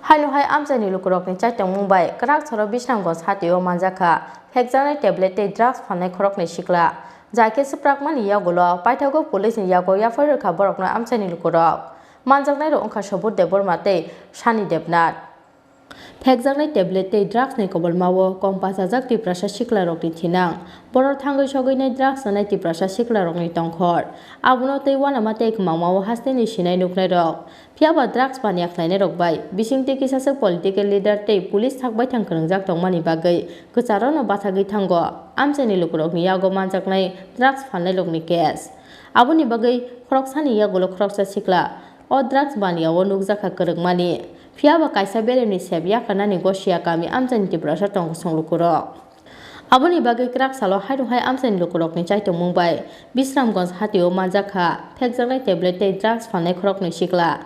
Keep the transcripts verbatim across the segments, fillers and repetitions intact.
Haino hai amchaini lukurokni chaitongmung bai Kwraksalo Bisramganj hatio manjakha phekjaknai tablet tei drugs phalnai khoroknwi sikla. Jai khe swprakmani yagulo paithago police ni yago yaphai rwkha borokno amchaini lukurok. Manjaknairok wngkha Subodh Debbarma tei Sani Debnath. Phekjaknai tablet tei drugs ni kobolmao kom pachajak Tiprasa siklarokni thinang. Borok thangwi sogwinai drugs chanai Tiprasa siklarokni tongkhor. Abono tei uanama tei kwmangmao hasteni sinai nuknairok. Phiyaba drugs baniya khlainairok bai bisingtwi kisaswk political leader tei police thak baithang kwrwngjak tongmani bagwi kwcharono bathagwi thango amchaini lukurokni yago manjaknai drugs phalnairokni case. Aboni bagwi khoroksani yagulo khoroksa sikla o drugs baniyao nukjakha kwrwngmani. Phiyaba kaisa beremni sep yakarnani Gosiya kami amchaini Tiprasa tongkosong lukurok. Aboni bagwi Kwraksalo haino hai amchaini lukurokni chaitongmung bai Bisramganj hatio manjakha phekjaknai tablet tei drugs phalnai khoroknwi sikla.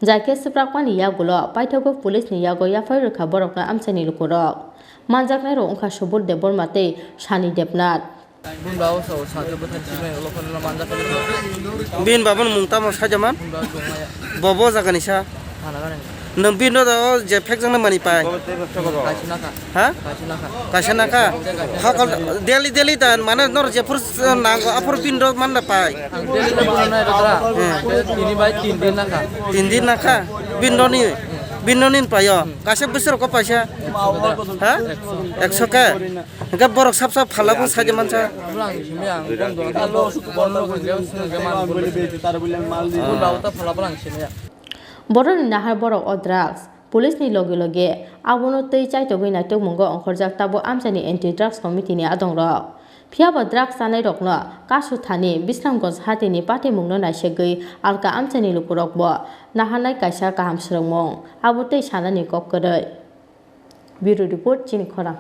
Jai khe swprakmani yagulo paithago police ni yago yaphai rwkha borokno amchaini lukurok. Manjaknairok wngkha Subodh Debbarma tei Sani Debnath. Bini babo sa, o sakhe bwthar simi ulo phano manjak kha. Bini babo ni mung tamo sajaman? Bini babo chwng maya. Bobo jagani sa? Thana gani. Nwng bini no o je phekjaknai mani pai? Kaisa nakha. Ha? Kaisa nakha. Kaisa nakha? Hokol daily daily dan mane nor je phur nango aphur bini no manna pai? Ang daily no bono nai rwkha. Hmm. Tini bai tin din nakha. Tin din nakha? Bini no ni? Bini no ni paio? Kaisa bwswk ko paisa? Ha? Ekso khe? Hingke borok sap sap phalabung saja mansa. Abla ang simi ang bondong talo, bondong hingke sini hingke man bondong. Bondong ta phalabla ang simi ya. Borokni nahar borok o drugs. Police ni loge loge abono tei chaitogwi naitokmungo ongkhorjak tabuk amchaini anti drugs committee ni adongrok. Phiyaba drugs chanairokno kasu thani Bisramganj hatini patimungno naisegwi alka amchaini lukurokbo naharnai kaisa kaham swrwngmung. Abo tei sanani kok kwrwi. Bureau Report, Chini Khorang.